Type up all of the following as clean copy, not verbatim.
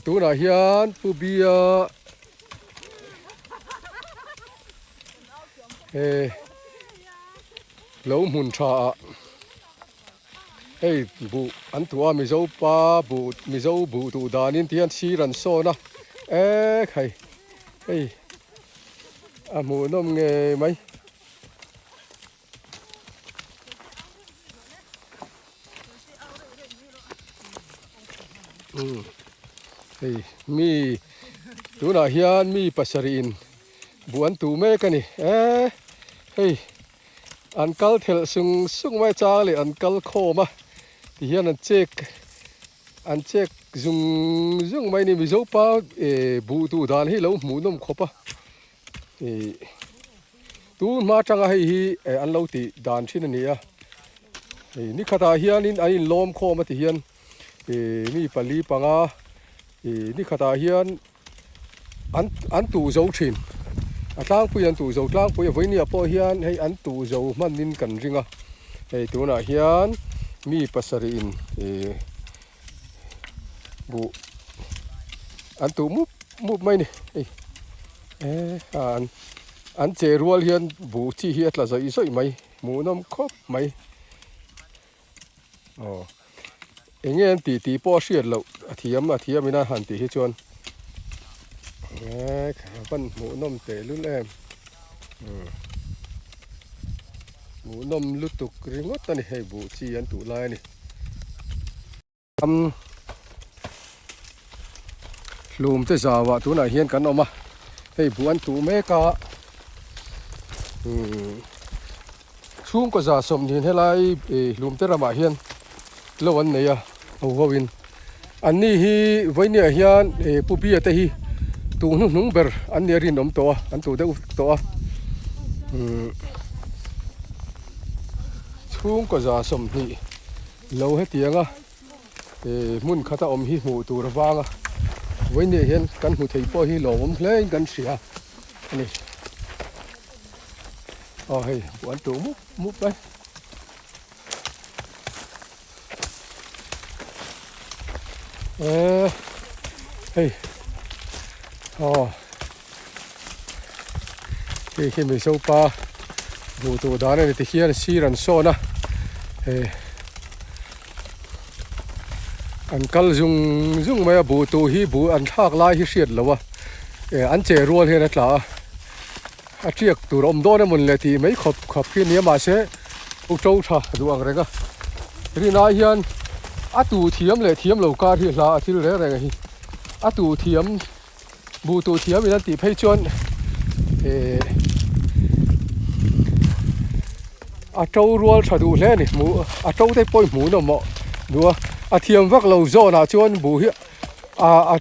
Tunah hian Pu Bia he lo hmun tha ah hei buh an tuah a Mizo pa buh Mizo buh duh danin ti hian sir an sawn a ek hei hei a hmuhnawm ngei mai. Hei mi tunah hian mi pasarih in buh an tuh mek a ni e hei an kal thelh sung sung mai chang leh an kal khawm a tihian an chek an chek zung zung mai a ni mizo pa eh buh duh dan hi lo hmuh nawm khawp a. Ih tun hma atanga hei hi eh an lo tih dan thin a ni a hei ni khatah hianin an inlawm khawm a ti hian ih mi pali panga ih ni khatah hian an an tuh zo thin a tlangpui an tuh zo tlangpui a vawinia pawh hian hei an tuh zo hmanin kan ring a hei tunah hian mi pasarih in ih buh an tuh mup mup mai a ni hei eh an an che rual hian buh chi hi a tla zawih zawih mai hmuhnawm khawp mai aw eng nge an tih tih pawh a hriat loh a thiam a thiam in a han tih hi chuan eh a van hmuhnawm tehlul em hmuhnawm lutuk ringawt a ni hei buh chi an tuh lai a ni. Ram hlum te zauah tunah hian kan awm a, hei buh an tuh mek a, umm chhungkaw za sawmhnih helai ih hlum te ramah hian lo an nei a ho ho in an ni hi vawinia hian ih pu bia te hi tuh hnuhnung ber an nia rinawm tawh a an tuh deuh vek tawh a umm chhungkaw za 20. Lo hetianga hmun khata awm hi hmuh tur avanga vawinia hian kan hmu thei pawh hi lawmawm hle in kan hria a ni. Aw hei buh an tuh mup mup mai. Eee hei aw hei hi Mizo pa buh tuh dan a ni ti hian sir an sawn a eh an kal zung zung mai a buh tuh hi buh an thlak lai hi hriat loh a eh an che rual hian a tla a a tiak tur a awm dawn emaw le tih mai khawp khawp hi a ni a mahse u to tha duh ang reng a rinai hian a tuh thiam leh thiam lo kar hi hla a thil reng reng a hi a tuh thiam. Buh tuh thiam in an tih phei chuan eh a to rual tha duh hle a ni hmuh a to te pawh hi hmuh nawm mawh duh a a thiam vak lo zawn ah chuan buh hi a a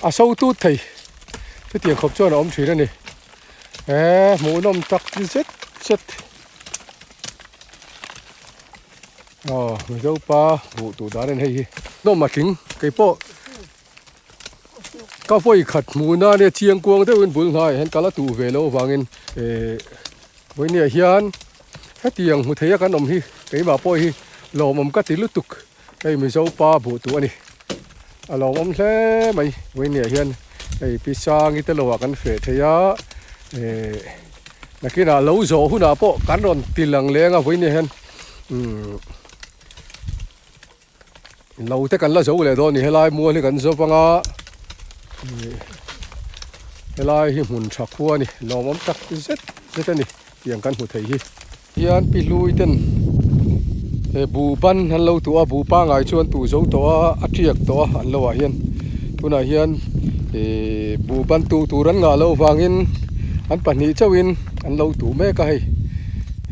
a so tut thei chutiang khawp chuan a awm thin a ni eh hmuh nawm tak zet zet. Aw Mizo pa buh tuh dan a ni hei hi hnawm a tling keipawh ka vawi khat hmuh na ania chiang kuang deuhin bul hnaiah hian ka la tuh ve loh avangin eh vawinia hian hetiang hmu thei a kan awm hi keimah pawh hi lawmawm ka ti lutuk hei Mizo pa buh tuh a ni a lawmawm hle mai vawinia hian hei pi sangi te lohah kan feh thei a eh nakinah lo zawh hunah pawh kan rawn ti lang leng a vawinia hian. Umm lo te kan la zo leh dawn a ni helai mual hi kan zo vang a ih helai hi hmun tha khua a ni lawmawm tak zet zet a ni tiang kan hmu thei hi hian pi hlui ten he buh ban an lo tuah a buh pangai chu an tuh zo tawh a a tiak tawh a an lo ah hian tunah hian ih buh ban tuh tur an ngah loh vangin an pahnih chauhin an lo tuh mek a hei.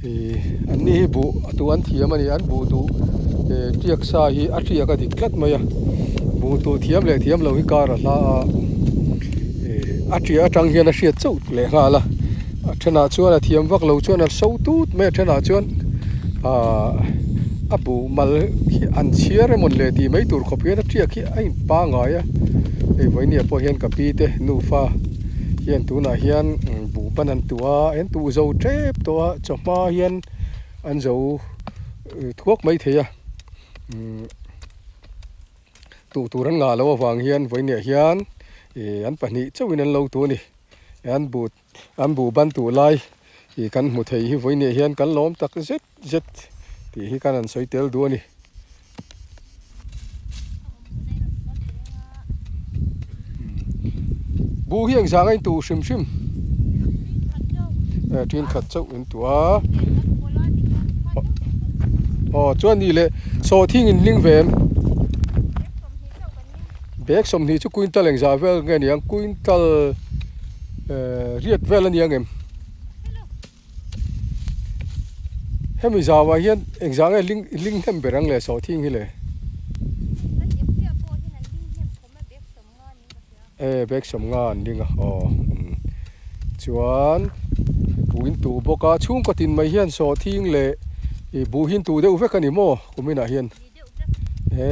Ih an ni hi buh a tuh an thiam a ni an buh duh eh tiak sa hi a tiak a dik tlat mai a buh tuh thiam leh thiam lo hi kar a hla a ih a tiah atang hian a hriat chauh leh nghal a a thenah chuan a thiam vak lo chuan a so tut mai a thenah chuan ahh a buh mal hi an chhiar emawn le tih mai tur khawp hian a tiak hi a in pangai a hei vawinia pawh hian ka pi te nufa hian tunah hian buh ban an tuh a an tuh zo tep tawh a chawhma hian an zo thuak mai thei a umm. Tuh tur an ngah loh avang hian vawiinah hian ih an pahnih chauhin an lo tu a ni. An buh an buh ban tuh lai ih kan hmu thei hi vawiinah hian kan lawm tak zet zet tih hi kan han sawi tel duh a ni. Buh hi engzah nga in tuh hrim hrim? Ṭin khat chauh in tuh a. Aw chuan nih leh sawhthing in ling ve em? Bag 20 chu quintal engzah vel nge niang quintal riat vel a ni ang em? Hemi zauah hian engzah nge ling ling hnem ber ang le sawhthing hi le? E bag 50 an ling a aw umm chuan buh in tuh bawk a chhungkaw tin mai hian sawhthing leh ih buh hi in tuh deuh vek a ni maw kuminah hian he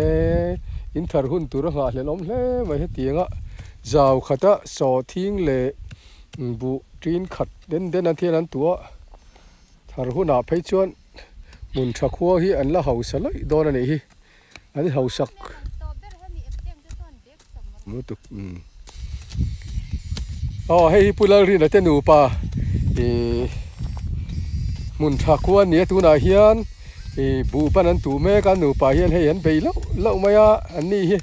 in thar hun tur a nghahhlelh awm hle mai hetianga zau khata sawhthing leh buh tin khat den den an thian an tuah thar hunah phei chuan hmun tha khua hi an la hausa laih dawn a nih hi an hausak lutuk umm aw hei hi Pu Lalrina te nupa ihh hmun tha khua a ni a tunah hian ihh buh ban an tuh mek a nupa hian hei an bei lauh lauh mai a an ni hi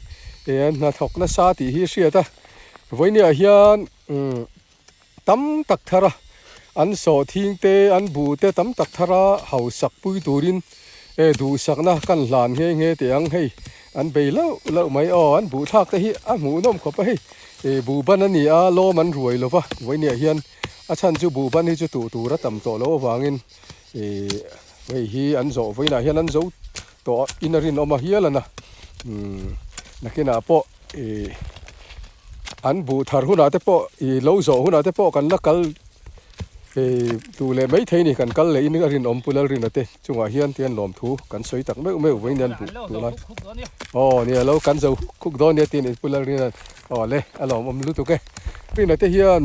ih an hnathawk nasa tih hi a hriat a vawinia hian umm tam tak thar a an sawhthing te an buh te tam tak thar a hausak pui turin e duhsakna kan hlan nghe nghe teh ang hei an bei lauh lauh mai aw an buh thlak te hi a hmuhnawm khawp a hei ih buh ban a ni a lawm an ruai lo va vawinia hian a chhan chu buh ban hi chu tuh tur a tam tawh loh avangin ih hei hi an zawh vawiinah hian an zo tawh in a rinawm a hial a na umm nakinah pawh ih an buh thar hunah te pawh ih lo zawh hunah te pawh kan la kal ih duh leh mai thei a ni kan kal leh in a rinawm Pu Lalrina te chungah hian tihian lawmthu kan sawi tak meuh meuh vawiin an buh duh lai aw nia lo kan zo khuk dawn nia tiin Pu Lalrina aw le a lawmawm lutuk e Rina te hian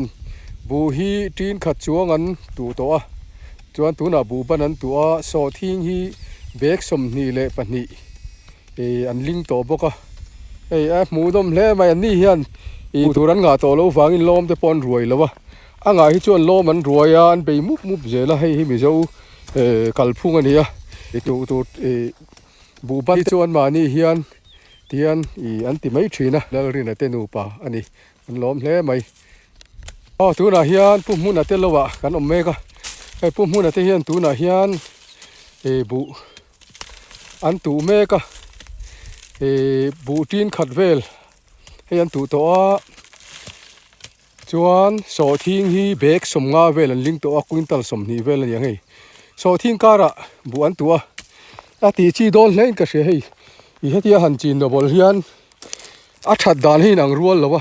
buh hi tin khat chuang an tuh tawh a chuan tunah buh ban an tuh a sawhthing hi bag 22 Ih an ling tawh bawk a, hei a hmuhnawm hle mai an ni hian ih tur an ngah tawh loh vangin lawm te pawh an ruai lo a, a ngah hi chuan lawm an ruai a an bei mup mup zel a, hei hi Mizo eh kalphung a ni a, ih tuh tur ih buh ban te chuan mahni hian tihian ih an ti mai thin a, Lalrina te nupa a ni an lawm hle mai. Aw tunah hian Pu Hmuna te lohah kan awm mek a, hei Pu Hmuna te hian tunah hian ih buh. an tuh mek a ihh buh tin khat vel hei an tuh tawh a chuan sawhthing hi bag 50 vel an ling tawh a quintal 20 vel a ni ang hei sawhthing karah buh an tuh a a tih chi dawn hle in ka hria hei ih hetia han chin nawlh hian a that dan hi inang rual lo a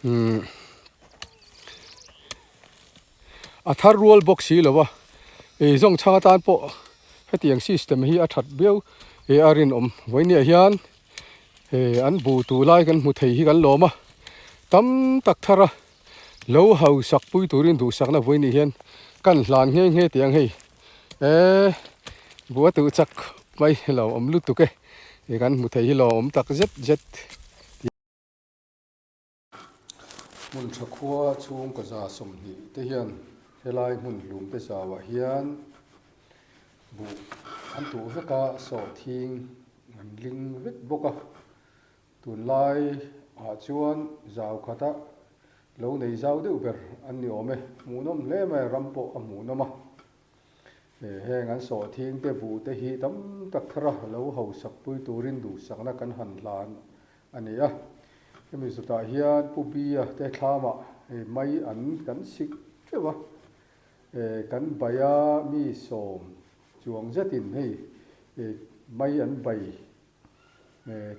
umm. A thar rual bawk si lo a, ei zawng chhang atan pawh hetiang system hi a that viau e a rinawm. Vawinia hian he an bu tu lai kan hmu thei hi kan lawm a, tam tak thar a lo hausak pui turin duhsakna vawiin hian kan hlan nghe nghe teh ang hei e bu a tuh chak mai lo awm lutuk e, kan hmu thei hi lawm tak zet zet. Hmun tha khua chhungkaw 20 te hian helai hmun hlum te zauah hian buh an tuh vek a, sawhthing an ling vek bawk a. Tunlai ah chuan zau khata lo nei zau deuh ber an ni awm e. Hmuhnawm hle mai a, ram pawh a hmuhnawm a. Heng an sawhthing te buh te hi tam tak thar a lo hausak pui turin duhsakna kan han hlan a ni a. Hemi zawtah hian Pu Bia te thlamah hei mai an kan sik teuh a, kan bai a mi sawm chuang zetin hei mai an bai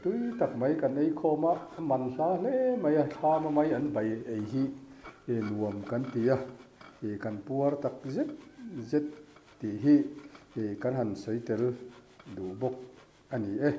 tui tak mai kan ei khawm a, a man hla hle mai a, thlama mai an bai ei hi nuam kan ti a, kan puar tak zet zet tih hi kan han sawi tel duh bawk a ni e.